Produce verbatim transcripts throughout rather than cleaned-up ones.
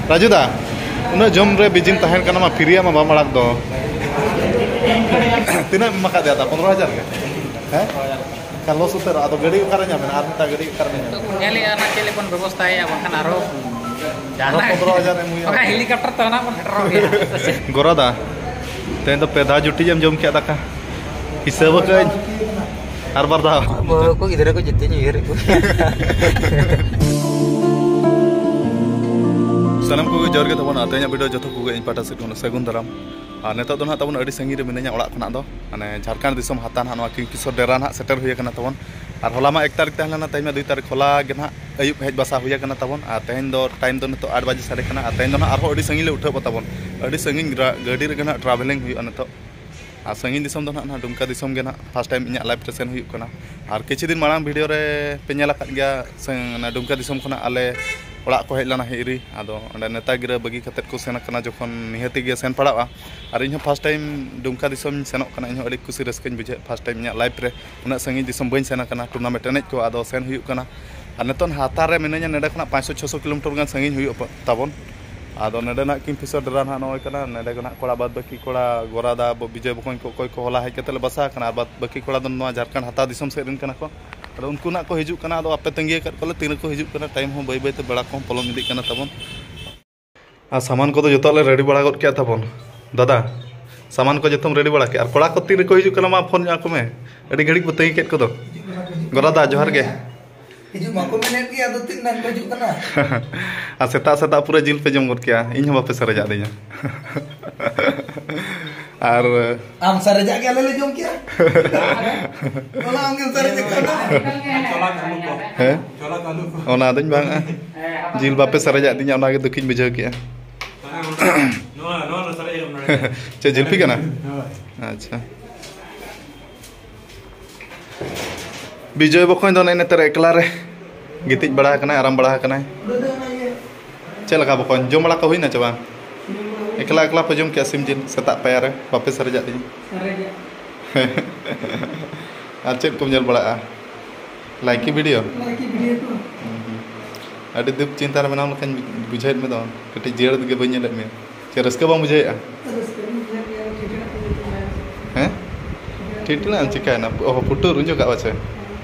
ᱨᱟᱡᱩ ᱫᱟ, ᱩᱱᱟᱹᱜ ᱡᱚᱢ ᱨᱮ ᱵᱤᱡᱤᱢ ᱛᱟᱦᱮᱱ ᱠᱟᱱᱟ, ᱢᱟ ᱯᱷᱤᱨᱤᱭᱟ ᱢᱟ ᱵᱟᱢ ᱟᱲᱟᱜ ᱫᱚ᱾ ᱛᱤᱱᱟᱹᱜ ᱮᱢ ᱮᱢ ᱟᱠᱟᱫ ᱫᱮᱭᱟ ᱫᱟ? ᱯᱚᱱᱨᱚ ᱦᱟᱡᱟᱨ ᱜᱮ? ᱦᱮᱸ? ᱠᱷᱟᱱ ᱞᱚᱥ ᱩᱛᱟᱹᱨᱚᱜᱼᱟ᱾ ᱟᱫᱚ ᱜᱟᱹᱰᱤ ᱚᱠᱟᱨᱮ ᱧᱟᱢ ᱮᱱᱟ? ᱟᱨ ᱢᱤᱫᱴᱟᱝ ᱜᱟᱹᱰᱤ ᱚᱠᱟᱨᱮ ᱧᱟᱢ ᱮᱱᱟ? ᱧᱮᱞᱮᱜᱼᱟ ᱱᱟᱜ ᱪᱮᱫ ᱞᱮᱠᱟᱱ ᱵᱮᱵᱚᱥᱛᱷᱟᱭᱟ, ᱵᱟᱝᱠᱷᱟᱱ ᱟᱨᱦᱚᱸ ᱟᱨᱦᱚᱸ ᱯᱚᱱᱨᱚ ᱦᱟᱡᱟᱨ ᱮᱢ ᱦᱩᱭᱩᱜᱼᱟ᱾ ᱵᱟᱠᱷᱟᱱ ᱦᱮᱞᱤᱠᱟᱯᱴᱟᱨ ᱛᱮ ᱦᱚᱸ ᱱᱟᱜ ᱵᱚᱱ ᱥᱮᱴᱮᱨᱚᱜ ᱜᱮᱭᱟ᱾ ᱜᱚᱨᱟ ᱫᱟ, ᱛᱮᱦᱮᱧ ᱫᱚ ᱯᱮ ᱫᱷᱟᱣ ᱡᱩᱴᱤ ᱮᱢ ᱡᱚᱢ ᱠᱮᱫ ᱫᱟᱠᱟ᱾ ᱦᱤᱥᱟᱹᱵ ᱟᱠᱟᱫᱟᱹᱧ᱾ ᱟᱨ ᱵᱟᱨ ᱫᱷᱟᱣ᱾ ᱵᱟᱹᱦᱩ ᱠᱚ ᱜᱤᱫᱽᱨᱟᱹ ᱠᱚ ᱡᱚᱛᱚᱧ ᱩᱭᱦᱟᱹᱨᱮᱫ ᱠᱚ᱾ ᱥᱟᱱᱟᱢ ᱠᱚᱜᱮ ᱡᱚᱦᱟᱨ ᱜᱮ ᱛᱟᱵᱚᱱ᱾ ᱟᱨ ᱛᱮᱦᱮᱧᱟᱜ ᱵᱷᱤᱰᱤᱭᱳ ᱡᱚᱛᱚ ᱠᱚᱜᱮ ᱤᱧ ᱯᱟᱦᱴᱟ ᱥᱮᱫ ᱠᱷᱚᱱ ᱥᱟᱹᱜᱩᱱ ᱫᱟᱨᱟᱢ᱾ ᱟᱨ ᱱᱤᱛᱚᱜ ᱫᱚ ᱱᱟᱦᱟᱜ ᱛᱟᱵᱚᱱ ᱟᱹᱰᱤ ᱥᱟᱺᱜᱤᱧ ᱨᱮ ᱢᱤᱱᱟᱹᱧᱟ ᱚᱲᱟᱜ ᱠᱷᱚᱱᱟᱜ ᱫᱚ, ᱢᱟᱱᱮ ᱡᱷᱟᱲᱠᱷᱚᱸᱰ ᱫᱤᱥᱚᱢ ᱦᱟᱛᱟ ᱱᱟᱦᱟᱜ ᱱᱚᱣᱟ ᱠᱤᱝᱠᱤᱥᱚᱨ ᱰᱮᱨᱟ ᱱᱟᱦᱟᱜ ᱥᱮᱴᱮᱨ ᱦᱩᱭ ᱟᱠᱟᱱᱟ ᱛᱟᱵᱚᱱ᱾ ᱟᱨ ᱦᱚᱞᱟ ᱢᱟ ᱮᱠ ᱛᱟᱹᱨᱤᱠᱷ ᱛᱟᱦᱮᱸ ᱞᱮᱱᱟ, ᱛᱮᱦᱮᱧ ᱢᱟ ᱫᱩᱭ ᱛᱟᱹᱨᱤᱠᱷ, ᱦᱚᱞᱟ ᱜᱮ ᱱᱟᱦᱟᱜ ᱟᱹᱭᱩᱵ ᱦᱮᱡ ᱵᱟᱥᱟ ᱦᱩᱭ ᱟᱠᱟᱱᱟ ᱛᱟᱵᱚᱱ᱾ ᱟᱨ ᱛᱮᱦᱮᱧ ᱫᱚ ᱴᱟᱭᱤᱢ ᱫᱚ ᱱᱤᱛᱚᱜ ᱟᱴ ᱵᱟᱡᱮ ᱥᱟᱰᱮ ᱠᱟᱱᱟ᱾ ᱟᱨ ᱛᱮᱦᱮᱧ ᱫᱚ ᱱᱟᱦᱟᱜ ᱟᱨᱦᱚᱸ ᱟᱹᱰᱤ ᱥᱟᱺᱜᱤᱧ ᱞᱮ ᱩᱴᱷᱟᱹᱣ ᱠᱚ ᱛᱟᱵᱚᱱ, ᱟᱹᱰᱤ ᱥᱟᱺᱜᱤᱧ ᱜᱨᱟ-, ᱜᱟᱹᱰᱤ ᱨᱮᱜᱮ ᱱᱟᱦᱟᱜ ᱴᱨᱟᱵᱷᱮᱞᱤᱝ ᱦᱩᱭᱩᱜᱼᱟ ᱱᱤᱛᱚᱜ᱾ ᱟᱨ ᱥᱟᱺᱜᱤᱧ ᱫᱤᱥᱚᱢ ᱫᱚ ᱱᱟᱦᱟᱜ ᱱᱚᱣᱟ ᱰᱩᱢᱠᱟ ᱫᱤᱥᱚᱢ ᱜᱮ ᱱᱟᱦᱟᱜ ᱯᱷᱟᱥᱴ ᱴᱟᱭᱤᱢ ᱤᱧᱟᱹᱜ ᱞᱟᱭᱤᱯᱷ ᱨᱮ ᱥᱮᱱ ᱦᱩᱭᱩᱜ ᱠᱟᱱᱟ᱾ ᱟᱨ ᱠᱤᱪᱷᱩ ᱫᱤᱱ ᱢᱟᱲᱟᱝ ᱵᱷᱤᱰᱤᱭᱳ ᱨᱮ ᱯᱮ ᱧᱮᱞ ᱟᱠᱟᱫ ᱜᱮᱭᱟ, ᱥᱮ-, ᱚᱱᱟ ᱰᱩᱢᱠᱟ ᱫᱤᱥᱚᱢ ᱠᱷᱚᱱᱟᱜ ᱟᱞᱮ ᱚᱲᱟᱜ ᱠᱚ ᱦᱮᱡ ᱞᱮᱱᱟ ᱦᱤᱨᱤ᱾ ᱟᱫᱚ ᱚᱸᱰᱮ ᱱᱮᱣᱛᱟ ᱜᱤᱨᱟᱹ ᱵᱟᱹᱜᱤ ᱠᱟᱛᱮᱫ ᱠᱚ ᱥᱮᱱ ᱟᱠᱟᱱᱟ, ᱡᱚᱠᱷᱚᱱ ᱱᱤᱦᱟᱹᱛᱤ ᱜᱮ ᱥᱮᱱ ᱯᱟᱲᱟᱜᱼᱟ᱾ ᱟᱨ ᱤᱧᱦᱚᱸ ᱯᱷᱟᱥᱴ ᱴᱟᱭᱤᱢ ᱰᱩᱢᱠᱟ ᱫᱤᱥᱚᱢ ᱥᱮᱱᱚᱜ ᱠᱟᱱᱟ, ᱤᱧᱦᱚᱸ ᱟᱹᱰᱤ ᱠᱩᱥᱤ ᱨᱟᱹᱥᱠᱟᱹᱧ ᱵᱩᱡᱷᱟᱹᱣᱮᱫ, ᱯᱷᱟᱥᱴ ᱴᱟᱭᱤᱢ ᱤᱧᱟᱹᱜ ᱞᱟᱭᱤᱯᱷ ᱨᱮ ᱩᱱᱟᱹᱜ ᱥᱟᱺᱜᱤᱧ ᱫᱤᱥᱚᱢ ᱵᱟᱹᱧ ᱥᱮᱱ ᱟᱠᱟᱱᱟ ᱴᱩᱨᱱᱟᱢᱮᱱᱴ ᱮᱱᱮᱡ ᱠᱚ᱾ ᱟᱫᱚ ᱥᱮᱱ ᱦᱩᱭᱩᱜ ᱠᱟᱱᱟ᱾ ᱟᱨ ᱱᱤᱛᱚᱜ ᱦᱟᱛᱟ ᱨᱮ ᱢᱤᱱᱟᱹᱧᱟ, ᱱᱚᱸᱰᱮ ᱠᱷᱚᱱᱟᱜ ᱯᱟᱸᱪᱥᱚ ᱪᱷᱚᱥᱚ ᱠᱤᱞᱳᱢᱤᱴᱟᱨ ᱜᱟᱱ ᱥᱟᱺᱜᱤᱧ ᱦᱩᱭᱩᱜ ᱯᱟ-, ᱛᱟᱵᱚᱱ᱾ ᱟᱫᱚ ᱱᱚᱸᱰᱮ ᱱᱟᱜ ᱠᱤᱝᱯᱷᱤᱥᱟᱨ ᱰᱮᱨᱟ ᱱᱟᱜ ᱱᱚᱜᱼᱚᱭ ᱠᱟᱱᱟ᱾ ᱱᱚᱸᱰᱮ ᱠᱷᱚᱱᱟᱜ ᱠᱚᱲᱟ ᱵᱟᱫ ᱵᱟᱹᱠᱤ ᱠᱚᱲᱟ, ᱜᱚᱨᱟᱫᱟ, ᱵᱚ-, ᱵᱤᱡᱚᱭ ᱵᱚᱠᱚᱧ ᱠᱚ, ᱚᱠᱚᱭ ᱠᱚ ᱦᱚᱞᱟ ᱦᱮᱡ ᱠᱟᱛᱮ ᱞᱮ ᱵᱟᱥᱟ ᱟᱠᱟᱱᱟ᱾ ᱟᱨ ᱵᱟᱫ ᱵᱟᱹᱠᱤ ᱠᱚᱲᱟ ᱫᱚ ᱱᱚᱣᱟ ᱡᱷᱟᱲᱠᱷᱚᱸᱰ ᱦᱟᱛᱟ ᱫᱤᱥᱚᱢ ᱥᱮᱫ ᱨᱮᱱ ᱠᱟᱱᱟ ᱠᱚ᱾ ᱟᱫᱚ ᱩᱱᱠᱩ ᱱᱟᱜ ᱠᱚ ᱦᱤᱡᱩᱜ ᱠᱟᱱᱟ᱾ ᱟᱫᱚ ᱟᱯᱮ ᱛᱟᱺᱜᱤ ᱟᱠᱟᱫ ᱠᱚᱣᱟᱞᱮ, ᱛᱤ ᱨᱮᱠᱚ ᱦᱤᱡᱩᱜ ᱠᱟᱱᱟ᱾ ᱴᱟᱭᱤᱢ ᱦᱚᱸ ᱵᱟᱹᱭ ᱵᱟᱹᱭ ᱛᱮ ᱵᱮᱲᱟ ᱠᱚᱦᱚᱸ ᱯᱚᱞᱚᱢ ᱤᱫᱤᱜ ᱠᱟᱱᱟ ᱛᱟᱵᱚᱱ᱾ ᱟᱨ ᱥᱟᱢᱟᱱ ᱠᱚᱫᱚ ᱡᱚᱛᱚᱣᱟᱜ ᱞᱮ ᱨᱮᱰᱤ ᱵᱟᱲᱟ ᱜᱚᱫ ᱠᱮᱜᱼᱟ ᱛᱟᱵᱚᱱ᱾ ᱫᱟᱫᱟ, ᱥᱟᱢᱟᱱ ᱠᱚ ᱡᱚᱛᱚᱢ ᱨᱮᱰᱤ ᱵᱟᱲᱟ ᱠᱮᱜᱼᱟ? ᱟᱨ ᱠᱚᱲᱟ ᱠᱚ ᱛᱤ ᱨᱮᱠᱚ ᱦᱤᱡᱩᱜ ᱠᱟᱱᱟ, ᱢᱟ ᱯᱷᱳᱱ ᱧᱚᱜ ᱟᱠᱚ ᱢᱮ᱾ ᱟᱹᱰᱤ ᱜᱷᱟᱹᱲᱤᱡ ᱵᱚ ᱛᱟᱺᱜᱤ ᱠᱮᱫ ᱠᱚᱫᱚ᱾ ᱜᱚᱨᱟᱫᱟ, ᱡᱚᱦᱟᱨ ᱜᱮ᱾ ᱦᱤᱡᱩᱜ ᱢᱟᱠᱚ ᱢᱮᱱᱮᱫ ᱜᱮ, ᱟᱫᱚ ᱛᱤᱱ ᱜᱟᱱ ᱠᱚ ᱦᱤᱡᱩᱜ ᱠᱟᱱᱟ? ᱟᱨ ᱥᱮᱛᱟᱜ ᱥᱮᱛᱟᱜ ᱯᱩᱨᱟᱹ ᱡᱤᱞ ᱯᱮ ᱡᱚᱢ ᱜᱚᱫ ᱠᱮᱜᱼᱟ, ᱤᱧ ᱦᱚᱸ ᱵᱟᱯᱮ ᱥᱟᱨᱮᱡᱟᱜ ᱫᱤᱧᱟ᱾ ᱟᱨ ᱟᱢ ᱥᱟᱨᱮᱡᱟᱜ ᱜᱮ ᱟᱞᱮ ᱞᱮ ᱡᱚᱢ ᱠᱮᱜᱼᱟ᱾ ᱚᱱᱟ ᱟᱢ ᱜᱮᱢ ᱥᱟᱨᱮᱡ ᱟᱠᱟᱫᱟ᱾ ᱦᱮᱸ? ᱚᱱᱟ ᱫᱚᱧ ᱵᱟᱝᱟ᱾ ᱡᱤᱞ ᱵᱟᱯᱮ ᱥᱟᱨᱮᱡᱟᱜ ᱫᱤᱧᱟ, ᱚᱱᱟᱜᱮ ᱫᱩᱠᱷᱤᱧ ᱵᱩᱡᱷᱟᱹᱣ ᱠᱮᱜᱼᱟ᱾ ᱪᱮᱫ ᱡᱤᱞᱯᱤ ᱠᱟᱱᱟ? ᱟᱪᱪᱷᱟ᱾ ᱵᱤᱡᱚᱭ ᱵᱚᱠᱚᱧ ᱫᱚ ᱱᱮᱜᱼᱮ ᱱᱮᱛᱟᱨ ᱮᱠᱞᱟ ᱨᱮ ᱜᱤᱛᱤᱡ ᱵᱟᱲᱟ ᱟᱠᱟᱱᱟᱭ, ᱟᱨᱟᱢ ᱵᱟᱲᱟ ᱟᱠᱟᱱᱟᱭ᱾ ᱪᱮᱫ ᱞᱮᱠᱟ ᱵᱚᱠᱚᱧ, ᱡᱚᱢ ᱵᱟᱲᱟ ᱠᱚ ᱦᱩᱭᱱᱟ ᱪᱮ ᱵᱟᱝ? ᱮᱠᱞᱟ ᱮᱠᱞᱟ ᱯᱮ ᱡᱚᱢ ᱠᱮᱜᱼᱟ ᱥᱤᱢ ᱡᱤᱞ ᱥᱮᱛᱟᱜ ᱯᱟᱭᱟᱨ ᱨᱮ, ᱵᱟᱯᱮ ᱥᱟᱨᱮᱡᱟᱜ ᱫᱤᱧᱟ? ᱥᱟᱨᱮᱡᱟᱜ᱾ ᱟᱨ ᱪᱮᱫ ᱠᱚᱢ ᱧᱮᱞ ᱵᱟᱲᱟᱜᱼᱟ? ᱞᱟᱭᱠᱤ ᱵᱷᱤᱰᱤᱭᱳ? ᱞᱟᱭᱠᱤ ᱵᱷᱤᱰᱤᱭᱳ ᱠᱚ᱾ ᱦᱩᱸ, ᱦᱩᱸ᱾ ᱟᱹᱰᱤ ᱫᱩᱠ ᱪᱤᱱᱛᱟ ᱨᱮ ᱢᱮᱱᱟᱢ ᱞᱮᱠᱟᱧ ᱵᱩᱡᱷᱟᱹᱣᱮᱫ ᱢᱮ ᱫᱚ᱾ ᱠᱟᱹᱴᱤᱡ ᱡᱤᱭᱟᱹᱲ ᱜᱮ ᱵᱟᱹᱧ ᱧᱮᱞᱮᱫ ᱢᱮᱭᱟ᱾ ᱪᱮᱫ ᱨᱟᱹᱥᱠᱟᱹ ᱵᱟᱢ ᱵᱩᱡᱷᱟᱹᱣᱮᱫᱼᱟ? ᱨᱟᱹᱥᱠᱟᱹ ᱜᱤᱧ ᱵᱩᱡᱷᱟᱹᱣᱮᱫ ᱜᱮᱭᱟ, ᱴᱷᱤᱴ ᱨᱮᱱᱟᱜ ᱠᱚ ᱧᱩᱛᱩᱢ ᱢᱮ᱾ ᱦᱮᱸ? ᱴᱷᱤᱴ ᱨᱮᱱᱟᱜ ᱮᱢ ᱪᱤᱠᱟᱹᱭᱮᱱᱟ? ᱚᱦᱚ, ᱯᱩᱴᱩᱨ ᱩᱧᱡᱚ ᱠᱟᱜ ᱯᱟᱪᱮ?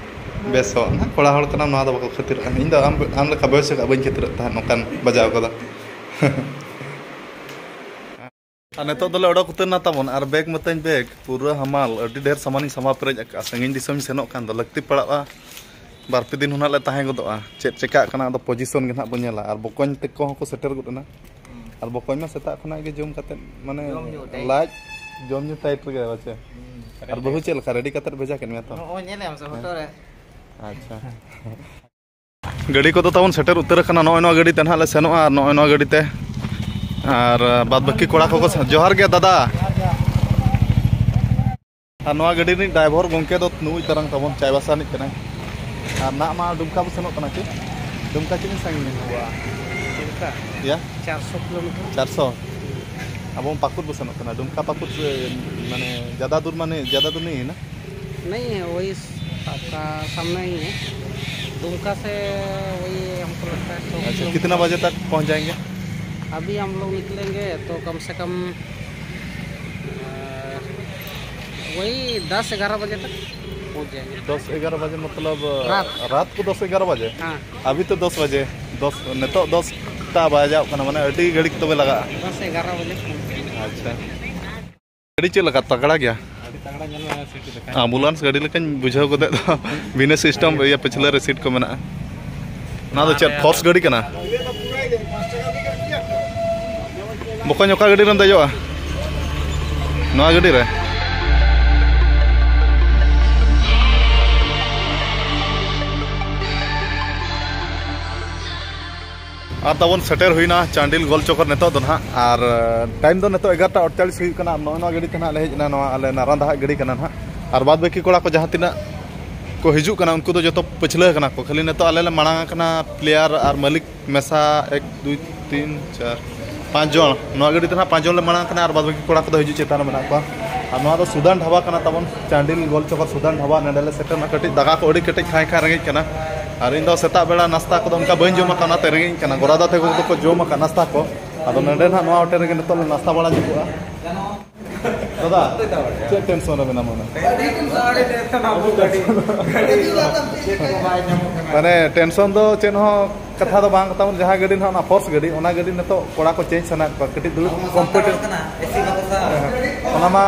ᱵᱮᱥ ᱦᱚ, ᱦᱮᱸ, ᱠᱚᱲᱟ ᱦᱚᱲ ᱠᱟᱱᱟᱢ, ᱱᱚᱣᱟ ᱫᱚ ᱵᱟᱠᱚ ᱠᱷᱟᱹᱛᱤᱨᱚᱜ ᱠᱟᱱᱟ᱾ ᱤᱧ ᱫᱚ ᱟᱢ, ᱟᱢ ᱞᱮᱠᱟ ᱵᱚᱭᱚᱥ ᱠᱟᱜ ᱵᱟᱹᱧ ᱠᱷᱟᱹᱛᱤᱨᱚᱜ ᱛᱟᱦᱮᱸᱫ ᱱᱚᱝᱠᱟᱱ ᱵᱟᱡᱟᱣ ᱠᱚᱫᱚ᱾ ᱟᱨ ᱱᱤᱛᱚᱜ ᱫᱚᱞᱮ ᱚᱰᱚᱠ ᱩᱛᱟᱹᱨ ᱱᱟ ᱛᱟᱵᱚᱱ, ᱟᱨ ᱵᱮᱜᱽ ᱢᱟᱛᱟᱧ ᱵᱮᱜᱽ ᱯᱩᱨᱟᱹ ᱦᱟᱢᱟᱞ, ᱟᱹᱰᱤ ᱰᱷᱮᱨ ᱥᱟᱢᱟᱱᱤᱧ ᱥᱟᱢᱵᱟᱣ ᱯᱮᱨᱮᱡ ᱟᱠᱟᱫᱼᱟ᱾ ᱥᱟᱺᱜᱤᱧ ᱫᱤᱥᱚᱢᱤᱧ ᱥᱮᱱᱚᱜ ᱠᱷᱟᱱ ᱫᱚ ᱞᱟᱹᱠᱛᱤ ᱯᱟᱲᱟᱜᱼᱟ, ᱵᱟᱨ ᱯᱮ ᱫᱤᱱ ᱦᱚᱸ ᱱᱟᱜ ᱞᱮ ᱛᱟᱦᱮᱸ ᱜᱚᱫᱚᱜᱼᱟ᱾ ᱪᱮᱫ ᱪᱮᱠᱟᱜ ᱠᱟᱱᱟ ᱟᱫᱚ ᱯᱚᱡᱤᱥᱚᱱ ᱜᱮ ᱱᱟᱜ ᱵᱚᱱ ᱧᱮᱞᱟ᱾ ᱟᱨ ᱵᱚᱠᱚᱧ ᱛᱟᱠᱚ ᱦᱚᱸᱠᱚ ᱥᱮᱴᱮᱨ ᱜᱚᱫ ᱮᱱᱟ᱾ ᱟᱨ ᱵᱚᱠᱚᱧ ᱢᱟ ᱥᱮᱛᱟᱜ ᱠᱷᱚᱱᱟᱜ ᱜᱮ ᱡᱚᱢ ᱠᱟᱛᱮᱫ ᱢᱟᱱᱮ ᱡᱚᱢ ᱧᱩ ᱴᱟᱭᱤᱴ᱾ ᱞᱟᱡ ᱡᱚᱢ ᱧᱩ ᱴᱟᱭᱤᱴ ᱨᱮᱜᱮ ᱵᱟᱪᱮ᱾ ᱦᱩᱸ᱾ ᱟᱨ ᱵᱟᱹᱦᱩ ᱪᱮᱫ ᱞᱮᱠᱟ ᱨᱮᱰᱤ ᱠᱟᱛᱮᱫ ᱵᱷᱮᱡᱟ ᱠᱮᱫ ᱢᱮᱭᱟ ᱛᱚ? ᱱᱚᱜᱼᱚᱭ ᱧᱮᱞᱮᱢ ᱥᱮ ᱯᱷᱳᱴᱳ ᱨᱮ᱾ ᱟᱪᱪᱷᱟ᱾ ᱜᱟᱹᱰᱤ ᱠᱚᱫᱚ ᱛᱟᱵᱚᱱ ᱥᱮᱴᱮᱨ ᱩᱛᱟᱹᱨ ᱟᱠᱟᱱᱟ᱾ ᱱᱚᱜᱼᱚᱭ ᱱᱚᱣᱟ ᱜᱟᱹᱰᱤ ᱛᱮ ᱱᱟᱦᱟᱜ ᱞᱮ ᱥᱮᱱᱚᱜᱼᱟ, ᱟᱨ ᱱᱚᱜᱼᱚᱭ ᱱᱚᱣᱟ ᱜᱟᱹᱰᱤ ᱛᱮ, ᱟᱨ ᱵᱟᱫ ᱵᱟᱹᱠᱤ ᱠᱚᱲᱟ ᱠᱚᱠᱚ ᱥᱮ-, ᱡᱚᱦᱟᱨ ᱜᱮ ᱫᱟᱫᱟ᱾ ᱟᱨ ᱱᱚᱣᱟ ᱜᱟᱹᱰᱤ ᱨᱤᱱᱤᱡ ᱰᱨᱟᱭᱵᱷᱟᱨ ᱜᱚᱢᱠᱮ ᱫᱚ ᱱᱩᱭ ᱛᱟᱨᱟᱝ ᱛᱟᱵᱚᱱ ᱪᱟᱭᱵᱟᱥᱟ ᱨᱤᱱᱤᱡ ᱠᱟᱱᱟᱭ᱾ ᱟᱨ ᱱᱟᱜ ᱢᱟ ᱰᱩᱢᱠᱟ ᱵᱚ ᱥᱮᱱᱚᱜ ᱠᱟᱱᱟ ᱪᱮ? ᱰᱩᱢᱠᱟ ᱛᱤᱱᱟᱹᱜ ᱥᱟᱺᱜᱤᱧᱟ? ᱰᱩᱢᱠᱟ ᱭᱟ? ᱪᱟᱨᱥᱚ ᱠᱤᱞᱳᱢᱤᱴᱟᱨ᱾ ᱪᱟᱨᱥᱚ? ᱟᱵᱚ ᱯᱟᱹᱠᱩᱲ ᱵᱚ ᱥᱮᱱᱚᱜ ᱠᱟᱱᱟ᱾ ᱰᱩᱢᱠᱟ ᱯᱟᱹᱠᱩᱲ ᱥᱮ, ᱢᱟᱱᱮ, ᱡᱟᱫᱟ ᱫᱩᱨ ᱢᱟᱱᱮ, ᱡᱟᱫᱟ ᱫᱩᱨ ᱱᱤᱭᱮ ᱦᱮᱱᱟ? नहीं है, वही आपका सामने ही है। दुमका से वही हमको लगता है सौ अच्छा, किलोमीटर। कितना बजे तक पहुंच जाएंगे? अभी हम लोग निकलेंगे तो कम से कम, अ, वही दस ग्यारह बजे तक पहुंच जाएंगे। दस ग्यारह बजे मतलब, अ, रात। रात को दस ग्यारह बजे? हाँ। अभी तो दस बजे, दस, ᱱᱤᱛᱚᱜ ᱫᱚᱥ ᱴᱟ ᱵᱟᱡᱟᱣ ᱠᱟᱱᱟ, ᱢᱟᱱᱮ ᱟᱹᱰᱤ ᱜᱷᱟᱹᱲᱤᱡ ᱛᱚᱵᱮ ᱞᱟᱜᱟᱜᱼᱟ᱾ ᱫᱚᱥ ᱮᱜᱟᱨᱚ ᱵᱟᱡᱮ ᱯᱷᱳᱱ ᱯᱮ᱾ ᱟᱪᱪᱷᱟ᱾ ᱜᱟᱹᱰᱤ ᱪᱮᱫ ᱞᱮᱠᱟ, ᱛᱟᱜᱲᱟ ᱜᱮᱭᱟ? ᱟᱹᱰᱤ ᱛᱟᱜᱲᱟ ᱧᱮᱞ ᱢᱮ, ᱥᱤᱴ ᱞᱮᱠᱟ᱾ ᱟᱢᱵᱩᱞᱟᱱᱥ ᱜᱟᱹᱰᱤ ᱞᱮᱠᱟᱧ ᱵᱩᱡᱷᱟᱹᱣ ᱜᱚᱫᱮᱫ ᱫᱚ᱾ ᱵᱤᱱᱟᱹ ᱥᱤᱥᱴᱮᱢ, ᱤᱭᱟᱹ, ᱯᱟᱹᱪᱷᱞᱟᱹ ᱨᱮ ᱥᱤᱴ ᱠᱚ ᱢᱮᱱᱟᱜᱼᱟ᱾ ᱚᱱᱟ ᱫᱚ ᱪᱮᱫ, ᱯᱷᱳᱨᱥ ᱜᱟᱹᱰᱤ ᱠᱟᱱᱟ? ᱵᱚᱠᱚᱧ, ᱚᱠᱟ ᱜᱟᱹᱰᱤ ᱨᱮᱢ ᱫᱮᱡᱚᱜᱼᱟ? ᱱᱚᱣᱟ ᱜᱟᱹᱰᱤ ᱨᱮ? ᱟᱨ ᱛᱟᱵᱚᱱ ᱥᱮᱴᱮᱨ ᱦᱩᱭᱱᱟ ᱪᱟᱱᱰᱤᱞ ᱜᱳᱞ ᱪᱚᱠᱚᱨ ᱱᱤᱛᱚᱜ ᱫᱚ ᱱᱟᱦᱟᱜ᱾ ᱟᱨ, ᱮ, ᱴᱟᱭᱤᱢ ᱫᱚ ᱱᱤᱛᱚᱜ ᱮᱜᱟᱨᱚᱴᱟ ᱟᱴᱪᱟᱞᱤᱥ ᱦᱩᱭᱩᱜ ᱠᱟᱱᱟ᱾ ᱟᱨ ᱱᱚᱜᱼᱚᱭ ᱱᱚᱣᱟ ᱜᱟᱹᱰᱤ ᱛᱮ ᱱᱟᱦᱟᱜ ᱞᱮ ᱦᱮᱡ ᱮᱱᱟ, ᱱᱚᱣᱟ ᱟᱞᱮ ᱱᱟᱨᱟᱱᱫᱟ ᱦᱟᱜ ᱜᱟᱹᱰᱤ ᱠᱟᱱᱟ ᱱᱟᱦᱟᱜ᱾ ᱟᱨ ᱵᱟᱫ ᱵᱟᱹᱠᱤ ᱠᱚᱲᱟ ᱠᱚ ᱡᱟᱦᱟᱸ ᱛᱤᱱᱟᱹᱜ ᱠᱚ ᱦᱤᱡᱩᱜ ᱠᱟᱱᱟ, ᱩᱱᱠᱩ ᱫᱚ ᱡᱚᱛᱚ ᱯᱟᱹᱪᱷᱞᱟᱹ ᱠᱟᱱᱟ ᱠᱚ᱾ ᱠᱷᱟᱹᱞᱤ ᱱᱤᱛᱚᱜ ᱟᱞᱮ ᱞᱮ ᱢᱟᱲᱟᱝ ᱟᱠᱟᱱᱟ, ᱯᱞᱮᱭᱟᱨ ᱟᱨ ᱢᱟᱹᱞᱤᱠ ᱢᱮᱥᱟ, ᱮᱠ, ᱫᱩᱭ, ᱛᱤᱱ, ᱪᱟᱨ, ᱯᱟᱸᱪ ᱡᱚᱱ᱾ ᱱᱚᱣᱟ ᱜᱟᱹᱰᱤ ᱛᱮ ᱱᱟᱦᱟᱜ ᱯᱟᱸᱪ ᱡᱚᱱ ᱞᱮ ᱢᱟᱲᱟᱝ ᱟᱠᱟᱱᱟ, ᱟᱨ ᱵᱟᱫ ᱵᱟᱹᱠᱤ ᱠᱚᱲᱟ ᱠᱚᱫᱚ ᱦᱤᱡᱩᱜ ᱪᱮᱛᱟᱱ ᱨᱮ ᱢᱮᱱᱟᱜ ᱠᱚᱣᱟ᱾ ᱟᱨ ᱱᱚᱣᱟ ᱫᱚ ᱥᱩᱫᱟᱱ ᱰᱷᱟᱵᱟ ᱠᱟᱱᱟ ᱛᱟᱵᱚᱱ, ᱪᱟᱱᱰᱤᱞ ᱜᱳᱞ ᱪᱚᱠᱚᱨ ᱥᱩᱫᱟᱱ ᱰᱷᱟᱵᱟ᱾ ᱱᱚᱸᱰᱮ ᱞᱮ ᱥᱮᱴᱮᱨ ᱮᱱᱟ᱾ ᱠᱟᱹᱴᱤᱡ ᱫᱟᱠᱟ ᱠᱚ ᱟᱹᱰᱤ ᱠᱟᱹᱴᱤᱡ ᱠᱷᱟᱸᱭ ᱠᱷᱟᱸᱭ ᱨᱮᱸᱜᱮᱡ ᱠᱟᱱᱟ᱾ ᱟᱨ ᱤᱧ ᱫᱚ ᱥᱮᱛᱟᱜ ᱵᱮᱲᱟ ᱱᱟᱥᱛᱟ ᱠᱚᱫᱚ ᱚᱱᱠᱟ ᱵᱟᱹᱧ ᱡᱚᱢ ᱟᱠᱟᱫ, ᱚᱱᱟᱛᱮ ᱨᱮᱸᱜᱮᱡ ᱤᱧ ᱠᱟᱱᱟ᱾ ᱜᱚᱨᱟᱫᱟ ᱛᱟᱠᱚ ᱫᱚᱠᱚ ᱡᱚᱢ ᱟᱠᱟᱫ ᱱᱟᱥᱛᱟ ᱠᱚ, ᱟᱫᱚ ᱱᱚᱰᱮ ᱱᱟᱦᱟᱜ ᱱᱚᱣᱟ ᱦᱳᱴᱮᱞ ᱨᱮᱜᱮ ᱱᱤᱛᱚᱜ ᱞᱮ ᱱᱟᱥᱛᱟ ᱵᱟᱲᱟ ᱧᱚᱜᱚᱜᱼᱟ᱾ ᱫᱟᱫᱟ, ᱪᱮᱫ ᱴᱮᱱᱥᱚᱱ ᱨᱮ ᱢᱮᱱᱟᱢᱟ ᱱᱟᱜ? ᱢᱟᱱᱮ ᱴᱮᱱᱥᱚᱱ ᱫᱚ ᱪᱮᱫ ᱦᱚᱸ ᱠᱟᱛᱷᱟ ᱫᱚ ᱵᱟᱝ ᱛᱟᱵᱚᱱ, ᱡᱟᱦᱟᱸ ᱜᱟᱹᱰᱤ ᱱᱟᱦᱟᱜ ᱚᱱᱟ ᱯᱷᱳᱨᱥ ᱜᱟᱹᱰᱤ, ᱚᱱᱟ ᱜᱟᱹᱰᱤ ᱱᱤᱛᱚᱜ ᱠᱚᱲᱟ ᱠᱚ ᱪᱮᱧᱡᱽ ᱥᱟᱱᱟᱭᱮᱫ ᱠᱚᱣᱟ, ᱠᱟᱹᱴᱤᱡ ᱫᱩᱲᱩᱵ ᱠᱚᱢᱯᱷᱚᱨᱴᱮᱵᱚᱞ᱾ ᱚᱱᱟ ᱢᱟ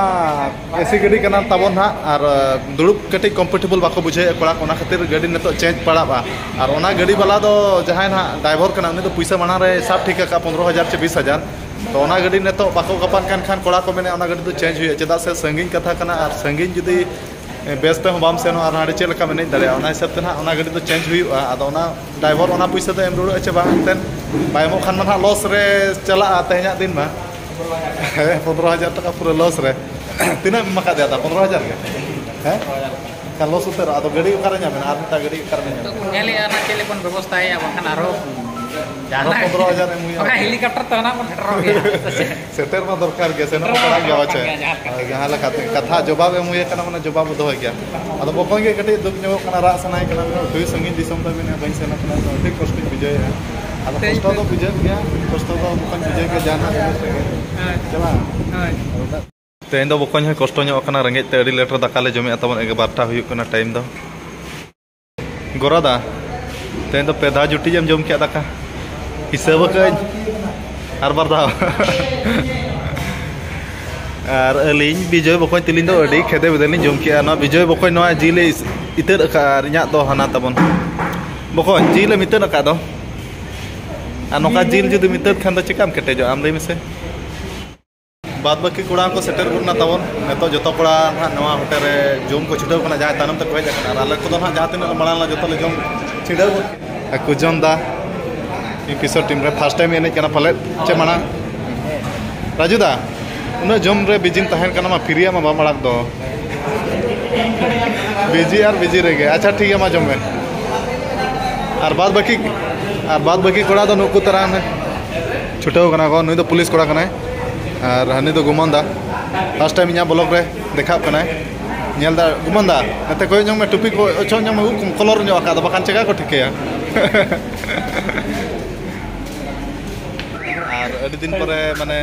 ᱮᱥᱤ ᱜᱟᱹᱰᱤ ᱠᱟᱱᱟ ᱛᱟᱵᱚᱱ ᱱᱟᱦᱟᱜ, ᱟᱨ ᱫᱩᱲᱩᱵ ᱠᱟᱹᱴᱤᱡ ᱠᱚᱢᱯᱷᱚᱨᱴᱮᱵᱚᱞ ᱵᱟᱠᱚ ᱵᱩᱡᱷᱟᱹᱣᱮᱫ ᱠᱚᱲᱟ ᱠᱚ, ᱚᱱᱟ ᱠᱷᱟᱹᱛᱤᱨ ᱜᱟᱹᱰᱤ ᱱᱤᱛᱚᱜ ᱪᱮᱧᱡᱽ ᱯᱟᱲᱟᱜᱼᱟ᱾ ᱟᱨ ᱚᱱᱟ ᱜᱟᱹᱰᱤ ᱵᱟᱞᱟ ᱫᱚ ᱡᱟᱦᱟᱸᱭ ᱱᱟᱦᱟᱜ ᱰᱨᱟᱭᱵᱷᱟᱨ ᱠᱟᱱᱟ, ᱩᱱᱤ ᱫᱚ ᱯᱩᱭᱥᱟᱹ ᱢᱟᱲᱟᱝ ᱨᱮ ᱥᱟᱵ ᱴᱷᱤᱠ ᱟᱠᱟᱫᱼᱟ ᱯᱚᱱᱨᱚ ᱦᱟᱡᱟᱨ ᱪᱮ ᱵᱤᱥ ᱦᱟᱡᱟᱨ᱾ ᱛᱚ ᱚᱱᱟ ᱜᱟᱹᱰᱤ ᱱᱤᱛᱚᱜ ᱵᱟᱠᱚ ᱜᱟᱯᱟᱱ ᱠᱟᱱ ᱠᱷᱟᱱ ᱠᱚᱲᱟ ᱠᱚ ᱢᱮᱱᱮᱫ ᱚᱱᱟ ᱜᱟᱹᱰᱤ ᱫᱚ ᱪᱮᱧᱡᱽ ᱦᱩᱭᱩᱜᱼᱟ, ᱪᱮᱫᱟᱜ ᱥᱮ ᱥᱟᱺᱜᱤᱧ ᱠᱟᱛᱷᱟ ᱠᱟᱱᱟ, ᱟᱨ ᱥᱟᱺᱜᱤᱧ ᱡᱩᱫᱤ ᱵᱮᱥ ᱛᱮᱦᱚᱸ ᱵᱟᱢ ᱥᱮᱱᱚᱜᱼᱟ ᱟᱨ ᱦᱟᱸᱰᱮ ᱪᱮᱫ ᱞᱮᱠᱟᱢ ᱮᱱᱮᱡ ᱫᱟᱲᱮᱭᱟᱜᱼᱟ᱾ ᱚᱱᱟ ᱦᱤᱥᱟᱹᱵ ᱛᱮ ᱱᱟᱦᱟᱜ ᱚᱱᱟ ᱜᱟᱹᱰᱤ ᱫᱚ ᱪᱮᱧᱡᱽ ᱦᱩᱭᱩᱜᱼᱟ᱾ ᱟᱫᱚ ᱚᱱᱟ ᱰᱨᱟᱭᱵᱷᱟᱨ ᱚᱱᱟ ᱯᱩᱭᱥᱟᱹ ᱫᱚ ᱮᱢ ᱨᱩᱣᱟᱹᱲᱚᱜᱼᱟ ᱪᱮ ᱵᱟᱝ, ᱮᱱᱛᱮᱫ ᱵᱟᱭ ᱮᱢᱚᱜ ᱠᱷᱟᱱ ᱢᱟ ᱱᱟᱦᱟᱜ ᱞᱚᱥ ᱨᱮ ᱪᱟᱞᱟᱜᱼᱟ ᱛᱮᱦᱮᱧᱟᱜ ᱫᱤᱱ ᱢᱟ᱾ ᱦᱮᱸ, ᱯᱚᱱᱨᱚ ᱦᱟᱡᱟᱨ ᱴᱟᱠᱟ ᱯᱩᱨᱟᱹ ᱞᱚᱥ ᱨᱮ᱾ ᱛᱤᱱᱟᱹᱜ ᱮᱢ ᱮᱢ ᱟᱠᱟᱫᱮᱭᱟ ᱫᱟ? ᱯᱚᱱᱨᱚ ᱦᱟᱡᱟᱨ ᱜᱮ? ᱦᱮᱸ? ᱮᱱᱠᱷᱟᱱ ᱞᱚᱥ ᱩᱛᱟᱹᱨᱚᱜᱼᱟ᱾ ᱟᱫᱚ ᱜᱟᱹᱰᱤ ᱚᱠᱟᱨᱮ ᱧᱟᱢᱮᱱᱟ? ᱟᱨ ᱢᱤᱫᱴᱟᱝ ᱜᱟᱹᱰᱤ ᱚᱠᱟᱨᱮ ᱧᱟᱢᱮᱱᱟ? ᱧᱮᱞᱮᱫᱼᱟ ᱱᱟᱦᱟᱜ ᱪᱮᱫ ᱞᱮᱠᱟ ᱵᱚᱱ ᱵᱮᱵᱚᱥᱛᱷᱟᱭᱟ, ᱵᱟᱝᱠᱷᱟᱱ ᱟᱨᱦᱚᱸ ᱟᱨᱦᱚᱸ ᱡᱟᱦᱟᱱᱟᱜ ᱯᱚᱱᱨᱚ ᱦᱟᱡᱟᱨ ᱮᱢ ᱦᱩᱭᱩᱜᱼᱟ᱾ ᱵᱟᱠᱷᱟᱱ ᱦᱮᱞᱤᱠᱟᱯᱴᱟᱨ ᱛᱮ ᱦᱚᱸ ᱱᱟᱦᱟᱜ ᱵᱚᱱ ᱥᱮᱴᱮᱨᱚᱜ ᱜᱮᱭᱟ᱾ ᱥᱮᱴᱮᱨ ᱢᱟ ᱫᱚᱨᱠᱟᱨ ᱜᱮ, ᱥᱮᱱᱚᱜ ᱢᱟ ᱥᱮᱴᱮᱨᱚᱜ ᱯᱟᱲᱟᱜ ᱜᱮᱭᱟ ᱫᱚᱨᱠᱟᱨ ᱯᱟᱪᱮ᱾ ᱜᱮᱭᱟ, ᱡᱟᱦᱟᱸ ᱞᱮᱠᱟ᱾ ᱦᱳᱭ, ᱡᱟᱦᱟᱸ ᱞᱮᱠᱟᱛᱮ ᱠᱟᱛᱷᱟ ᱡᱚᱵᱟᱵ ᱮᱢ ᱦᱩᱭ ᱟᱠᱟᱱᱟ, ᱢᱟᱱᱮ ᱡᱚᱵᱟᱵ ᱫᱚᱦᱚᱭ ᱜᱮᱭᱟ᱾ ᱟᱫᱚ ᱵᱚᱠᱚᱧ ᱜᱮ ᱠᱟᱹᱴᱤᱡ ᱫᱩᱠ ᱧᱚᱜᱚᱜ ᱠᱟᱱᱟ, ᱨᱟᱜ ᱥᱟᱱᱟᱭᱮ ᱠᱟᱱᱟ, ᱢᱮᱱᱟ, "ᱟᱹᱰᱤ ᱥᱟᱺᱜᱤᱧ ᱫᱤᱥᱚᱢ ᱛᱟᱵᱤᱱ, ᱵᱟᱹᱧ ᱥᱮᱱ ᱟᱠᱟᱱᱟ", ᱛᱚ ᱟᱹᱰᱤ ᱠᱚᱥᱴᱚᱧ ᱵᱩᱡᱷᱟᱹᱣᱮᱫᱼᱟ᱾ ᱟᱫᱚ ᱠᱚᱥᱴᱚ ᱫᱚ ᱵᱩᱡᱷᱟᱹᱜ ᱜᱮᱭᱟ, ᱠᱚᱥᱴᱚ ᱫᱚ ᱵᱚᱠᱚᱧ ᱵᱩᱡᱷᱟᱹᱣ ᱜᱮᱭᱟ ᱡᱟᱦᱟᱱᱟᱜ ᱡᱤᱱᱤᱥ ᱨᱮᱜᱮ᱾ ᱦᱳᱭ᱾ ᱪᱟᱞᱟᱜ᱾ ᱦᱳᱭ᱾ ᱛᱮᱦᱮᱧ ᱫᱚ ᱵᱚᱠᱚᱧ ᱦᱚᱸᱭ ᱠᱚᱥᱴᱚ ᱧᱚᱜ ᱟᱠᱟᱱᱟ, ᱨᱮᱸᱜᱮᱡ ᱛᱮ ᱟᱹᱰᱤ ᱞᱮᱴ ᱨᱮ ᱫᱟᱠᱟ ᱞᱮ ᱡᱚᱢᱮᱫᱼᱟ, ᱛᱟᱵᱚᱱ ᱮᱜᱟᱨᱚᱴᱟ ᱦᱩᱭᱩᱜ ᱠᱟᱱᱟ ᱴᱟᱭᱤᱢ ᱫᱚ᱾ ᱜᱚᱨᱟᱫᱟ, ᱛᱮᱦᱮᱧ ᱫᱚ ᱯᱮ ᱫᱷᱟᱣ ᱡᱩᱴᱤᱡ ᱮᱢ ᱡᱚᱢ ᱠᱮᱫ ᱫᱟᱠᱟ? ᱦᱤᱥᱟᱹᱵ ᱟᱠᱟᱫᱟᱹᱧ᱾ ᱟᱨ ᱵᱟᱨ ᱫᱷᱟᱣ᱾ ᱟᱨ ᱟᱹᱞᱤᱧ ᱵᱤᱡᱚᱭ ᱵᱚᱠᱚᱧ ᱛᱤᱞᱤᱧ ᱫᱚ ᱟᱹᱰᱤ ᱠᱷᱮᱫᱮ ᱵᱮᱫᱮ ᱞᱤᱧ ᱡᱚᱢ ᱠᱮᱜᱼᱟ᱾ ᱱᱚᱣᱟ ᱵᱤᱡᱚᱭ ᱵᱚᱠᱚᱧ ᱱᱚᱣᱟ ᱡᱤᱞᱮ ᱤᱥ-, ᱤᱛᱟᱹᱫ ᱟᱠᱟᱫᱼᱟ, ᱟᱨ ᱤᱧᱟᱹᱜ ᱫᱚ ᱦᱟᱱᱟ ᱛᱟᱵᱚᱱ᱾ ᱵᱚᱠᱚᱧ, ᱡᱤᱞ ᱮᱢ ᱤᱛᱟᱹᱫ ᱟᱠᱟᱫ ᱫᱚ, ᱟᱨ ᱱᱚᱝᱠᱟ ᱡᱤᱞ ᱡᱩᱫᱤᱢ ᱤᱛᱟᱹᱫ ᱠᱷᱟᱱ ᱫᱚ ᱪᱤᱠᱟᱢ ᱠᱮᱴᱮᱡᱚᱜᱼᱟ, ᱟᱢ ᱞᱟᱹᱭ ᱢᱮᱥᱮ? ᱵᱟᱫ ᱵᱟᱹᱠᱤ ᱠᱚᱲᱟ ᱠᱚ ᱥᱮᱴᱮᱨ ᱜᱚᱫ ᱮᱱᱟ ᱛᱟᱵᱚᱱ᱾ ᱱᱤᱛᱚᱜ ᱡᱚᱛᱚ ᱠᱚᱲᱟ ᱱᱟᱦᱟᱜ ᱱᱚᱣᱟ ᱦᱳᱴᱮᱞ ᱨᱮ ᱡᱚᱢ ᱠᱚ ᱪᱷᱩᱴᱟᱹᱣ ᱠᱟᱱᱟ, ᱡᱟᱦᱟᱸᱭ ᱛᱟᱭᱱᱚᱢ ᱛᱮᱠᱚ ᱦᱮᱡ ᱟᱠᱟᱱᱟ᱾ ᱟᱨ ᱟᱞᱮ ᱠᱚᱫᱚ ᱱᱟᱦᱟᱜ ᱡᱟᱦᱟᱸ ᱛᱤᱱᱟᱹᱜ ᱞᱮ ᱢᱟᱲᱟᱝ ᱞᱮᱱᱟ, ᱡᱚᱛᱚ ᱞᱮ ᱡᱚᱢ ᱪᱷᱤᱰᱟᱹᱣ ᱜᱚᱫ ᱠᱮᱫᱟ᱾ ᱟᱨ ᱠᱩᱡᱚᱱ ᱫᱟ, ᱤᱯᱤᱥᱳᱰ ᱴᱤᱢ ᱨᱮ ᱯᱷᱟᱥᱴ ᱴᱟᱭᱤᱢ ᱮᱱᱮᱡ ᱠᱟᱱᱟ ᱯᱟᱞᱮᱫ, ᱪᱮ ᱢᱟᱲᱟᱝ? ᱨᱟᱡᱩ ᱫᱟ, ᱩᱱᱟᱹᱜ ᱡᱚᱢ ᱨᱮ ᱵᱤᱡᱤᱢ ᱛᱟᱦᱮᱱ ᱠᱟᱱᱟ ᱢᱟ, ᱯᱷᱤᱨᱤᱭᱟᱜ ᱢᱟ ᱵᱟᱢ ᱟᱲᱟᱜ ᱫᱚ᱾ ᱵᱤᱡᱤ ᱟᱨ ᱵᱤᱡᱤ ᱨᱮᱜᱮ᱾ ᱟᱪᱪᱷᱟ, ᱴᱷᱤᱠ ᱜᱮᱭᱟ, ᱢᱟ ᱡᱚᱢ ᱢᱮ᱾ ᱟᱨ ᱵᱟᱫ ᱵᱟᱹᱠᱤ, ᱟᱨ ᱵᱟᱫ ᱵᱟᱹᱠᱤ ᱠᱚᱲᱟ ᱫᱚ ᱱᱩᱠᱩ ᱛᱟᱨᱟ ᱦᱟᱱᱮ ᱪᱷᱩᱴᱟᱹᱣ ᱠᱟᱱᱟ ᱠᱚ᱾ ᱱᱩᱭ ᱫᱚ ᱯᱩᱞᱤᱥ ᱠᱚᱲᱟ ᱠᱟᱱᱟᱭ, ᱟᱨ ᱦᱟᱹᱱᱤ ᱫᱚ ᱜᱩᱢᱟᱱ ᱫᱟ᱾ ᱯᱷᱟᱥᱴ ᱴᱟᱭᱤᱢ ᱤᱧᱟᱹᱜ ᱵᱞᱚᱜ ᱨᱮ ᱫᱮᱠᱷᱟᱜ ᱠᱟᱱᱟᱭ᱾ ᱧᱮᱞ ᱫᱟ ᱜᱩᱢᱟᱹᱱ ᱫᱟ, ᱱᱚᱛᱮ ᱠᱚᱭᱚᱜ ᱧᱚᱜ ᱢᱮ, ᱴᱩᱯᱤ ᱠᱚ ᱚᱪᱚᱜ ᱧᱚᱜ ᱢᱮ, ᱩᱵ ᱠᱚᱢ ᱠᱚᱞᱚᱨ ᱧᱚᱜ ᱟᱠᱟᱫ ᱫᱚ, ᱵᱟᱠᱷᱟᱱ ᱪᱮᱠᱟ ᱠᱚ ᱴᱷᱤᱠᱟᱹᱭᱟ? ᱟᱨ ᱟᱹᱰᱤ ᱫᱤᱱ ᱯᱚᱨᱮ ᱢᱟᱱᱮ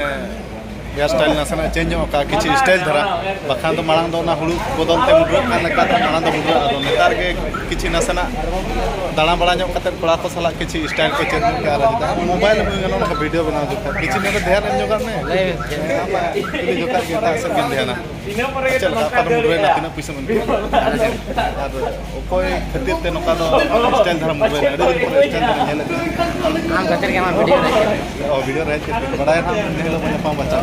ᱦᱮᱭᱟᱨ ᱥᱴᱟᱭᱤᱞ ᱱᱟᱥᱮᱱᱟᱜ ᱪᱮᱧᱡᱽ ᱧᱚᱜ ᱟᱠᱟᱫ, ᱠᱤᱪᱷᱩ ᱥᱴᱟᱭᱤᱞ ᱫᱷᱟᱨᱟ᱾ ᱵᱟᱠᱷᱟᱱ ᱫᱚ ᱢᱟᱲᱟᱝ ᱫᱚ ᱚᱱᱟ ᱦᱩᱲᱩ ᱵᱚᱫᱚᱞ ᱛᱮ ᱢᱩᱰᱨᱟᱹᱜ ᱠᱟᱱ ᱞᱮᱠᱟ ᱛᱟᱦᱮᱸ, ᱢᱟᱲᱟᱝ ᱫᱚ ᱢᱩᱰᱨᱟᱹᱜ, ᱟᱫᱚ ᱱᱮᱛᱟᱨ ᱜᱮ ᱠᱤᱪᱷᱩ ᱱᱟᱥᱮᱱᱟᱜ ᱫᱟᱬᱟ ᱵᱟᱲᱟ ᱧᱚᱜ ᱠᱟᱛᱮ ᱠᱚᱲᱟ ᱠᱚ ᱥᱟᱞᱟᱜ ᱠᱤᱪᱷᱩ ᱥᱴᱟᱭᱤᱞ ᱠᱚ ᱪᱮᱫ ᱧᱚᱜ ᱠᱮᱫᱼᱟ᱾ ᱟᱨ ᱡᱩᱫᱤ ᱢᱳᱵᱟᱭᱤᱞ ᱮᱢ ᱜᱟᱱᱚᱜ ᱱᱚᱝᱠᱟ ᱵᱷᱤᱰᱤᱭᱳ ᱵᱮᱱᱟᱣ ᱡᱚᱠᱷᱟᱡ ᱠᱤᱪᱷᱩ ᱱᱚᱰᱮ ᱫᱷᱮᱭᱟᱱ ᱮᱢ ᱧᱚᱜᱟᱜ ᱢᱮ᱾ ᱞᱟᱹᱭ ᱢᱮ᱾ ᱠᱩᱞᱤ ᱡᱚᱠᱷᱟᱡ ᱜᱮ ᱮᱴᱟᱜ ᱥᱮᱫ ᱜᱮᱢ ᱫᱷᱮᱭᱟᱱᱟ᱾ ᱪᱮᱫ ᱞᱮᱠᱟ ᱚᱠᱟᱨᱮ ᱢᱩᱰᱨᱟᱹᱭᱮᱱᱟ, ᱛᱤᱱᱟᱹᱜ ᱯᱩᱭᱥᱟᱹ ᱵᱮᱱ ᱟᱨ ᱚᱠᱚᱭ ᱠᱷᱟᱹᱛᱤᱨ ᱛᱮ ᱱᱚᱝᱠᱟ ᱫᱚ ᱥᱴᱟᱭᱤᱞ ᱫᱷᱟᱨᱟ ᱢᱩᱰᱨᱟᱹᱭᱮᱱᱟ? ᱟᱹᱰᱤ ᱫᱤᱱ ᱯᱚᱨᱮ ᱥᱴᱟᱭᱤᱞ ᱫᱷᱟᱨᱟ ᱧᱮᱞᱮᱫ ᱠᱟᱱᱟ᱾ ᱟᱢ ᱠᱷᱟᱹᱛᱤᱨ ᱜᱮ ᱟᱢᱟᱜ ᱵᱷᱤᱰᱤᱭᱳ ᱨᱮ᱾ ᱚ, ᱵᱷᱤᱰᱤᱭᱳ ᱨᱮ ᱦᱮᱡ ᱠᱟᱛᱮ ᱵᱟᱲᱟᱭ ᱱᱟᱦᱟᱜ ᱱᱤᱭᱟᱹ ᱦᱤᱞᱳᱜ ᱵᱚᱱ ᱧᱟᱯᱟᱢ ᱵᱟᱪᱷᱟᱣ᱾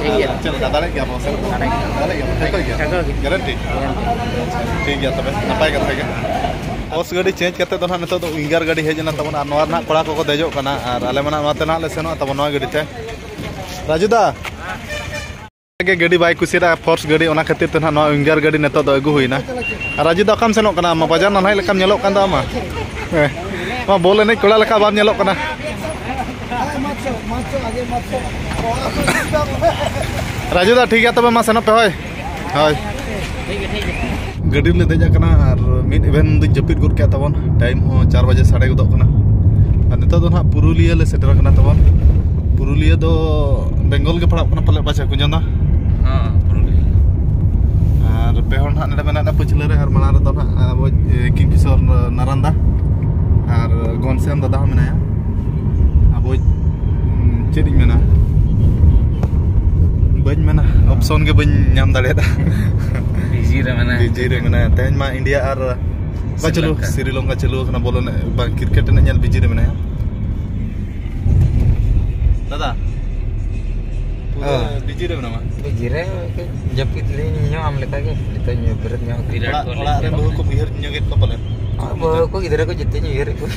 ᱴᱷᱤᱠ ᱜᱮᱭᱟ᱾ ᱪᱮᱫ ᱞᱮᱠᱟ, ᱫᱟᱲᱮᱭᱟᱜ ᱜᱮᱭᱟ ᱵᱚᱱ ᱥᱮ? ᱫᱟᱲᱮᱭᱟᱜ ᱜᱮᱭᱟ᱾ ᱫᱟᱲᱮᱭᱟᱜ ᱜᱮᱭᱟ ᱵᱚᱱ, ᱴᱷᱤᱠ ᱜᱮᱭᱟ? ᱴᱷᱤᱠ ᱜᱮᱭᱟ᱾ ᱴᱷᱤᱠ ᱜᱮᱭᱟ, ᱛᱚᱵᱮ ᱱᱟᱯᱟᱭ ᱠᱟᱛᱷᱟ ᱜᱮ᱾ ᱵᱚᱥ ᱜᱟᱹᱰᱤ ᱪᱮᱧᱡᱽ ᱠᱟᱛᱮ ᱫᱚ ᱱᱟᱦᱟᱜ ᱱᱤᱛᱚᱜ ᱫᱚ ᱩᱭᱤᱝᱜᱟᱨ ᱜᱟᱹᱰᱤ ᱦᱮᱡ ᱮᱱᱟ ᱛᱟᱵᱚᱱ, ᱟᱨ ᱱᱚᱣᱟ ᱨᱮ ᱱᱟᱦᱟᱜ ᱠᱚᱲᱟ ᱠᱚᱠᱚ ᱫᱮᱡᱚᱜ ᱠᱟᱱᱟ, ᱟᱨ ᱟᱞᱮ ᱢᱟ ᱱᱟᱦᱟᱜ ᱱᱚᱣᱟ ᱛᱮ ᱱᱟᱦᱟᱜ ᱞᱮ ᱥᱮᱱᱚᱜᱼᱟ ᱛᱟᱵᱚᱱ, ᱱᱚᱣᱟ ᱜᱟᱹᱰᱤ ᱛᱮ᱾ ᱨᱟᱡᱩ ᱫᱟ, ᱜᱮ ᱜᱟᱹᱰᱤ ᱵᱟᱭ ᱠᱩᱥᱤᱭᱟᱫᱟ, ᱯᱷᱳᱨᱥ ᱜᱟᱹᱰᱤ, ᱚᱱᱟ ᱠᱷᱟᱹᱛᱤᱨ ᱛᱮ ᱱᱟᱦᱟᱜ ᱱᱚᱣᱟ ᱩᱭᱤᱝᱜᱟᱨ ᱜᱟᱹᱰᱤ ᱱᱤᱛᱚᱜ ᱫᱚ ᱟᱹᱜᱩ ᱦᱩᱭᱱᱟ᱾ ᱟᱨ ᱨᱟᱡᱩ ᱫᱟ, ᱚᱠᱟᱢ ᱥᱮᱱᱚᱜ ᱠᱟᱱᱟ? ᱟᱢ ᱢᱟ ᱵᱟᱡᱟᱨ ᱱᱟᱱᱦᱟᱭ ᱞᱮᱠᱟᱢ ᱧᱮᱞᱚᱜ ᱠᱟᱱ ᱫᱚ ᱟᱢ ᱢᱟ᱾ ᱦᱮᱸ, ᱢᱟ ᱵᱚᱞ ᱮᱱᱮᱡ ᱠᱚᱲᱟ ᱞᱮᱠᱟ ᱵᱟᱢ ᱧᱮᱞᱚᱜ ᱠᱟᱱᱟ᱾ ᱨᱟᱡᱩ ᱫᱟ, ᱴᱷᱤᱠ ᱜᱮᱭᱟ ᱛᱚᱵᱮ, ᱢᱟ ᱥᱮᱱᱚᱜ ᱯᱮ, ᱦᱳᱭ᱾ ᱦᱳᱭ᱾ ᱜᱟᱹᱰᱤ ᱨᱮᱞᱮ ᱫᱮᱡ ᱟᱠᱟᱱᱟ ᱟᱨ ᱢᱤᱫ ᱤᱵᱷᱮᱱ ᱫᱚᱧ ᱡᱟᱹᱯᱤᱫ ᱜᱚᱫ ᱠᱮᱫᱟ ᱛᱟᱵᱚᱱ᱾ ᱴᱟᱭᱤᱢ ᱦᱚᱸ ᱪᱟᱨ ᱵᱟᱡᱮ ᱥᱟᱰᱮ ᱜᱚᱫᱚᱜ ᱠᱟᱱᱟ᱾ ᱟᱨ ᱱᱤᱛᱚᱜ ᱫᱚ ᱱᱟᱦᱟᱜ ᱯᱩᱨᱩᱞᱤᱭᱟᱹ ᱞᱮ ᱥᱮᱴᱮᱨ ᱟᱠᱟᱱᱟ ᱛᱟᱵᱚᱱ᱾ ᱯᱩᱨᱩᱞᱤᱭᱟᱹ ᱫᱚ ᱵᱮᱝᱜᱚᱞ ᱜᱮ ᱯᱟᱲᱟᱜ ᱠᱟᱱᱟ ᱯᱟᱞᱮᱫ, ᱵᱟᱪᱷᱟ ᱠᱚ ᱡᱟᱱᱟ? ᱦᱮᱸ, ᱯᱩᱨᱩᱞᱤᱭᱟᱹ᱾ ᱟᱨ ᱯᱮ ᱦᱚᱲ ᱱᱟᱦᱟᱜ ᱱᱚᱰᱮ ᱢᱮᱱᱟᱜ ᱞᱮᱭᱟ ᱯᱟᱹᱪᱷᱞᱟᱹ ᱨᱮ, ᱟᱨ ᱢᱟᱲᱟᱝ ᱨᱮᱫᱚ ᱱᱟᱦᱟᱜ ᱟᱵᱚ, ᱮ, ᱠᱤᱝᱠᱤᱥᱚᱨ ᱱᱟᱨᱟᱱᱫᱟ ᱟᱨ ᱜᱚᱱᱥᱮᱱ ᱫᱟᱫᱟ ᱦᱚᱸ ᱢᱮᱱᱟᱭᱟ᱾ ᱟᱵᱚ, ᱩᱸ, ᱪᱮᱫ ᱤᱧ ᱢᱮᱱᱟ, ᱵᱟᱹᱧ ᱢᱮᱱᱟ, ᱚᱯᱥᱚᱱ ᱜᱮ ᱵᱟᱹᱧ ᱧᱟᱢ ᱫᱟᱲᱮᱭᱟᱫᱟ᱾ ᱵᱤᱡᱤ ᱨᱮ ᱢᱮᱱᱟᱭᱟ᱾ ᱵᱤᱡᱤ ᱨᱮ ᱢᱮᱱᱟᱭᱟ᱾ ᱛᱮᱦᱮᱧ ᱢᱟ ᱤᱱᱰᱤᱭᱟ ᱟᱨ ᱚᱠᱟ ᱪᱟᱹᱞᱩ? ᱥᱨᱤᱞᱚᱝᱠᱟ᱾ ᱥᱨᱤᱞᱚᱝᱠᱟ ᱪᱟᱹᱞᱩ ᱟᱠᱟᱱᱟ, ᱵᱚᱞ ᱮᱱᱮᱡ, ᱵᱟᱝ, ᱠᱨᱤᱠᱮᱴ ᱮᱱᱮᱡ ᱧᱮᱞ ᱵᱤᱡᱤ ᱨᱮ ᱢᱮᱱᱟᱭᱟ᱾ ᱫᱟᱫᱟ, ᱯᱩᱨᱟᱹ ᱦᱮᱸ᱾ ᱵᱤᱡᱤ ᱨᱮ ᱢᱮᱱᱟᱢᱟ? ᱵᱤᱡᱤ ᱨᱮ, ᱡᱟᱹᱯᱤᱫ ᱞᱤᱧ ᱧᱚᱜ ᱟᱢ ᱞᱮᱠᱟ ᱜᱮ᱾ ᱱᱤᱛᱚᱜ ᱧᱚᱜ ᱵᱮᱨᱮᱫ ᱧᱚᱜ ᱠᱟᱱᱟ᱾ ᱵᱤᱨᱟᱴ ᱚᱲᱟᱜ, ᱠᱳᱦᱞᱤ ᱚᱲᱟᱜ ᱨᱮ ᱠᱷᱮᱞ ᱵᱟᱹᱦᱩ ᱠᱚ ᱩᱭᱦᱟᱹᱨ ᱧᱚᱜᱮᱫ ᱠᱚᱣᱟ ᱯᱟᱞᱮᱱ? ᱦᱳᱭ, ᱵᱟᱹᱦᱩ ᱠᱚ, ᱜᱤᱫᱽᱨᱟᱹ ᱠᱚ ᱡᱚᱛᱚᱧ ᱩᱭᱦᱟᱹᱨᱮᱫ ᱠᱚᱣᱟ᱾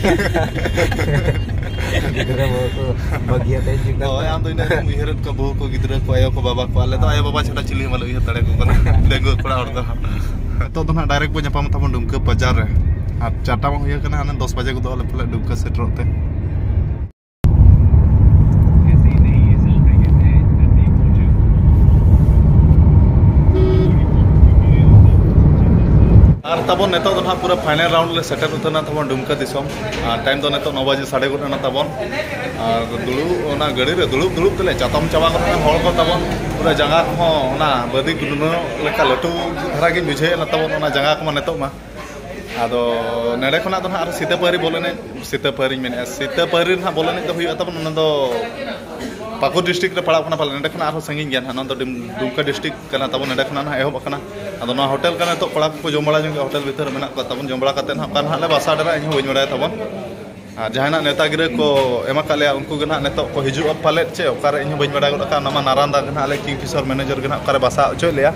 ᱜᱤᱫᱽᱨᱟᱹ ᱵᱟᱹᱦᱩ ᱠᱚ ᱵᱟᱹᱜᱤᱭᱟᱛᱮ ᱦᱤᱡᱩᱜ ᱠᱟᱱ ᱦᱳᱭ, ᱛᱟᱦᱮᱸᱫ᱾ ᱟᱢ ᱫᱚ ᱤᱱᱟᱹᱜ ᱮᱢ ᱩᱭᱦᱟᱹᱨᱮᱫ ᱠᱚᱣᱟ, ᱵᱟᱹᱦᱩ ᱠᱚ, ᱜᱤᱫᱽᱨᱟᱹ ᱠᱚ, ᱟᱭᱳ ᱠᱚ, ᱵᱟᱵᱟ ᱠᱚ᱾ ᱟᱞᱮ ᱫᱚ ᱟᱭᱳ ᱵᱟᱵᱟ ᱪᱷᱟᱰᱟ ᱪᱤᱞᱤ ᱦᱚᱸ ᱵᱟᱞᱮ ᱩᱭᱦᱟᱹᱨ ᱫᱟᱲᱮᱭᱟᱠᱚ ᱠᱟᱱᱟ᱾ ᱰᱟᱺᱜᱩᱣᱟᱹ ᱠᱚᱲᱟ ᱦᱚᱲ ᱫᱚ᱾ ᱱᱤᱛᱚᱜ ᱫᱚ ᱱᱟᱦᱟᱜ ᱰᱟᱭᱨᱮᱠᱴ ᱵᱚᱱ ᱧᱟᱯᱟᱢᱟ ᱛᱟᱵᱚᱱ ᱰᱩᱢᱠᱟᱹ ᱵᱟᱡᱟᱨ ᱨᱮ᱾ ᱟᱨ ᱪᱟᱨᱴᱟ ᱵᱟᱝ ᱦᱩᱭ ᱟᱠᱟᱱᱟ, ᱦᱟᱱᱮ ᱫᱚᱥ ᱵᱟᱡᱮ ᱜᱚᱫᱚᱜ ᱟᱞᱮ ᱯᱟᱞᱮ ᱰᱩᱢᱠᱟᱹ ᱥᱮᱴᱮᱨᱚᱜ ᱛᱮ᱾ ᱛᱟᱵᱚᱱ ᱱᱤᱛᱚᱜ ᱫᱚ ᱱᱟᱦᱟᱜ ᱯᱩᱨᱟᱹ ᱯᱷᱟᱭᱱᱮᱞ ᱨᱟᱣᱩᱱᱰ ᱞᱮ ᱥᱮᱴᱮᱨ ᱩᱛᱟᱹᱨ ᱮᱱᱟ ᱛᱟᱵᱚᱱ ᱰᱩᱢᱠᱟ ᱫᱤᱥᱚᱢ᱾ ᱟᱨ ᱴᱟᱭᱤᱢ ᱫᱚ ᱱᱤᱛᱚᱜ ᱱᱚ ᱵᱟᱡᱮ ᱥᱟᱰᱮ ᱜᱚᱫ ᱮᱱᱟ ᱛᱟᱵᱚᱱ᱾ ᱟᱨ ᱫᱩᱲᱩᱵ, ᱚᱱᱟ ᱜᱟᱹᱰᱤ ᱨᱮ ᱫᱩᱲᱩᱵ ᱫᱩᱲᱩᱵ ᱛᱮᱞᱮ ᱪᱟᱛᱚᱢ ᱪᱟᱵᱟ ᱜᱚᱫ ᱮᱱᱟ᱾ ᱦᱚᱲ ᱠᱚ ᱛᱟᱵᱚᱱ ᱯᱩᱨᱟᱹ ᱡᱟᱸᱜᱟ ᱠᱚᱦᱚᱸ ᱚᱱᱟ ᱵᱟᱹᱫᱤ ᱜᱩᱰᱱᱟᱹ ᱞᱮᱠᱟ ᱞᱟᱹᱴᱩ ᱫᱷᱟᱨᱟ ᱜᱤᱧ ᱵᱩᱡᱷᱟᱹᱣᱮᱫ ᱛᱟᱵᱚᱱ ᱚᱱᱟ ᱡᱟᱸᱜᱟ ᱠᱚᱢᱟ ᱱᱤᱛᱚᱜ ᱢᱟ᱾ ᱟᱫᱚ ᱱᱚᱰᱮ ᱠᱷᱚᱱᱟᱜ ᱫᱚ ᱱᱟᱦᱟᱜ ᱟᱨᱦᱚᱸ ᱥᱤᱛᱟᱹ ᱯᱟᱹᱨᱤ ᱵᱚᱞ ᱮᱱᱮᱡ, ᱥᱤᱛᱟᱹ ᱯᱟᱹᱨᱤᱧ ᱢᱮᱱᱮᱫᱼᱟ, ᱥᱤᱛᱟᱹ ᱯᱟᱹᱨᱤ ᱨᱮ ᱱᱟᱦᱟᱜ ᱵᱚᱞ ᱮᱱᱮᱡ ᱫᱚ ᱦᱩᱭᱩᱜᱼᱟ ᱛᱟᱵᱚᱱ, ᱚᱱᱟ ᱫᱚ ᱯᱟᱹᱠᱩᱲ ᱰᱤᱥᱴᱨᱤᱠᱴ ᱨᱮ ᱯᱟᱲᱟᱜ ᱠᱟᱱᱟ ᱯᱟᱞᱮ᱾ ᱱᱚᱰᱮ ᱠᱷᱚᱱᱟᱜ ᱟᱨᱦᱚᱸ ᱥᱟᱺᱜᱤᱧ ᱜᱮᱭᱟ ᱱᱟᱦᱟᱜ, ᱱᱚᱣᱟ ᱫᱚ ᱰᱩᱢ-, ᱰᱩᱢᱠᱟ ᱰᱤᱥᱴᱨᱤᱠᱴ ᱠᱟᱱᱟ ᱛᱟᱵᱚᱱ, ᱱᱚᱰᱮ ᱠᱷᱚᱱᱟᱜ ᱱᱟᱦᱟᱜ ᱮᱦᱚᱵ ᱟᱠᱟᱱᱟ᱾ ᱟᱫᱚ ᱱᱚᱣᱟ ᱦᱳᱴᱮᱞ ᱠᱟᱱᱟ, ᱱᱤᱛᱚᱜ ᱠᱚᱲᱟ ᱠᱚᱠᱚ ᱡᱚᱢ ᱵᱟᱲᱟ ᱧᱚᱜ ᱜᱮᱭᱟ, ᱦᱳᱴᱮᱞ ᱵᱷᱤᱛᱟᱹᱨ ᱨᱮ ᱢᱮᱱᱟᱜ ᱠᱚᱣᱟ ᱛᱟᱵᱚᱱ, ᱡᱚᱢ ᱵᱟᱲᱟ ᱠᱟᱛᱮ ᱱᱟᱦᱟᱜ ᱚᱠᱟ ᱱᱟᱦᱟᱜ ᱞᱮ ᱵᱟᱥᱟ ᱰᱮᱨᱟ, ᱤᱧ ᱦᱚᱸ ᱵᱟᱹᱧ ᱵᱟᱲᱟᱭᱟ ᱛᱟᱵᱚᱱ᱾ ᱟᱨ ᱡᱟᱦᱟᱸᱭ ᱱᱟᱦᱟᱜ ᱱᱮᱣᱛᱟ ᱜᱤᱨᱟᱹ ᱠᱚ ᱮᱢ ᱟᱠᱟᱫ ᱞᱮᱭᱟ, ᱩᱱᱠᱩ ᱜᱮ ᱱᱟᱦᱟᱜ ᱱᱤᱛᱚᱜ ᱠᱚ ᱦᱤᱡᱩᱜᱼᱟ ᱯᱟᱞᱮᱫ ᱪᱮ ᱚᱠᱟᱨᱮ, ᱤᱧ ᱦᱚᱸ ᱵᱟᱹᱧ ᱵᱟᱲᱟᱭ ᱜᱚᱫ ᱟᱠᱟᱫᱼᱟ᱾ ᱚᱱᱟ ᱢᱟ ᱱᱟᱨᱟᱱᱫᱟ ᱜᱮ ᱱᱟᱦᱟᱜ ᱞᱮ, ᱠᱤᱝ ᱯᱷᱤᱥᱟᱨ ᱢᱮᱱᱮᱡᱟᱨ ᱜᱮ ᱱᱟᱦᱟᱜ ᱚᱠᱟᱨᱮ ᱵᱟᱥᱟ ᱦᱚᱪᱚᱭᱮᱫ ᱞᱮᱭᱟ᱾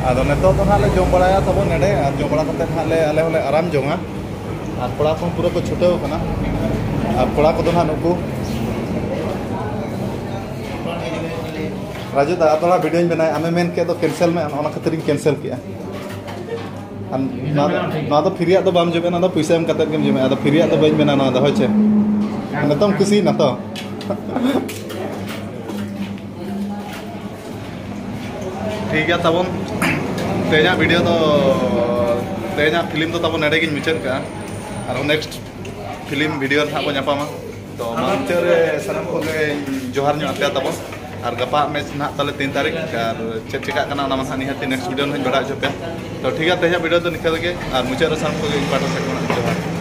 ᱟᱫᱚ ᱱᱤᱛᱚᱜ ᱫᱚ ᱱᱟᱦᱟᱜ ᱞᱮ ᱡᱚᱢ ᱵᱟᱲᱟᱭᱟ ᱛᱟᱵᱚᱱ ᱱᱚᱰᱮ, ᱟᱨ ᱡᱚᱢ ᱵᱟᱲᱟ ᱠᱟᱛᱮ ᱱᱟᱦᱟᱜ ᱞᱮ, ᱟᱞᱮ ᱦᱚᱸᱞᱮ ᱟᱨᱟᱢ ᱡᱚᱝᱟ᱾ ᱟᱨ ᱠᱚᱲᱟ ᱠᱚᱦᱚᱸ ᱯᱩᱨᱟᱹ ᱠᱚ ᱪᱷᱩᱴᱟᱹᱣ ᱟᱠᱟᱱᱟ᱾ ᱟᱨ ᱠᱚᱲᱟ ᱠᱚᱫᱚ ᱱᱟᱦᱟᱜ ᱱᱩᱠᱩ ᱨᱟᱡᱩ ᱫᱟ, ᱟᱨ ᱛᱷᱚᱲᱟ ᱵᱷᱤᱰᱤᱭᱳᱧ ᱵᱮᱱᱟᱣᱟ, ᱟᱢᱮ ᱢᱮᱱ ᱠᱮᱫ ᱫᱚ ᱠᱮᱱᱥᱮᱞ ᱢᱮ, ᱚᱱᱟ ᱠᱷᱟᱹᱛᱤᱨᱤᱧ ᱠᱮᱱᱥᱮᱞ ᱠᱮᱫᱼᱟ᱾ ᱟᱨ ᱱᱚᱣᱟ ᱫᱚ, ᱱᱚᱣᱟ ᱫᱚ ᱯᱷᱤᱨᱤᱭᱟᱜ ᱫᱚ ᱵᱟᱢ ᱡᱚᱢᱮᱫᱼᱟ, ᱱᱚᱣᱟ ᱫᱚ ᱯᱩᱭᱥᱟᱹ ᱮᱢ ᱠᱟᱛᱮᱫ ᱜᱮᱢ ᱡᱚᱢᱮᱫᱼᱟ᱾ ᱟᱫᱚ ᱯᱷᱤᱨᱤᱭᱟᱜ ᱫᱚ ᱵᱟᱹᱧ ᱢᱮᱱᱟ ᱱᱚᱣᱟ ᱫᱚ, ᱦᱳᱭ ᱪᱮ? ᱱᱤᱛᱚᱜ ᱮᱢ ᱠᱩᱥᱤᱭᱮᱱᱟ ᱛᱚ? ᱴᱷᱤᱠ ᱜᱮᱭᱟ ᱛᱟᱵᱚᱱ, ᱛᱮᱦᱮᱧᱟᱜ ᱵᱷᱤᱰᱤᱭᱳ ᱫᱚ, ᱛᱮᱦᱮᱧᱟᱜ ᱯᱷᱤᱞᱢ ᱫᱚ ᱛᱟᱵᱚᱱ ᱱᱚᱰᱮ ᱜᱤᱧ ᱢᱩᱪᱟᱹᱫ ᱠᱟᱜᱼᱟ᱾ ᱟᱨᱦᱚᱸ ᱱᱮᱠᱥᱴ ᱯᱷᱤᱞᱢ ᱵᱷᱤᱰᱤᱭᱳ ᱨᱮ ᱱᱟᱦᱟᱜ ᱵᱚᱱ ᱧᱟᱯᱟᱢᱟ᱾ ᱛᱚ ᱢᱟ ᱢᱩᱪᱟᱹᱫ ᱨᱮ ᱥᱟᱱᱟᱢ ᱠᱚᱜᱮ ᱡᱚᱦᱟᱨ ᱧᱚᱜ ᱟᱯᱮᱭᱟ ᱛᱟᱵᱚᱱ᱾ ᱟᱨ ᱜᱟᱯᱟ ᱢᱮᱪ ᱱᱟᱦᱟᱜ ᱛᱟᱞᱮ ᱛᱤᱱ ᱛᱟᱹᱨᱤᱠᱷ, ᱟᱨ ᱪᱮᱫ ᱪᱤᱠᱟᱹᱜ ᱠᱟᱱᱟ ᱚᱱᱟ ᱢᱟ ᱱᱟᱦᱟᱜ ᱱᱤᱦᱟᱹᱛᱤ ᱱᱮᱠᱥᱴ ᱵᱷᱤᱰᱤᱭᱳ ᱱᱟᱦᱟᱜ ᱤᱧ ᱵᱟᱲᱟᱭ ᱦᱚᱪᱚ ᱯᱮᱭᱟ᱾ ᱛᱚ ᱴᱷᱤᱠ ᱜᱮᱭᱟ, ᱛᱮᱦᱮᱧᱟᱜ ᱵᱷᱤᱰᱤᱭᱳ ᱫᱚ ᱱᱤᱝᱠᱟᱹ ᱨᱮᱜᱮ, ᱟᱨ ᱢᱩᱪᱟᱹᱫ ᱨᱮ ᱥᱟᱱᱟᱢ ᱠᱚᱜᱮ ᱤᱧ ᱯᱟᱦᱴᱟ ᱥᱮᱫ ᱠᱷᱚᱱᱟᱜ ᱡᱚᱦᱟᱨ᱾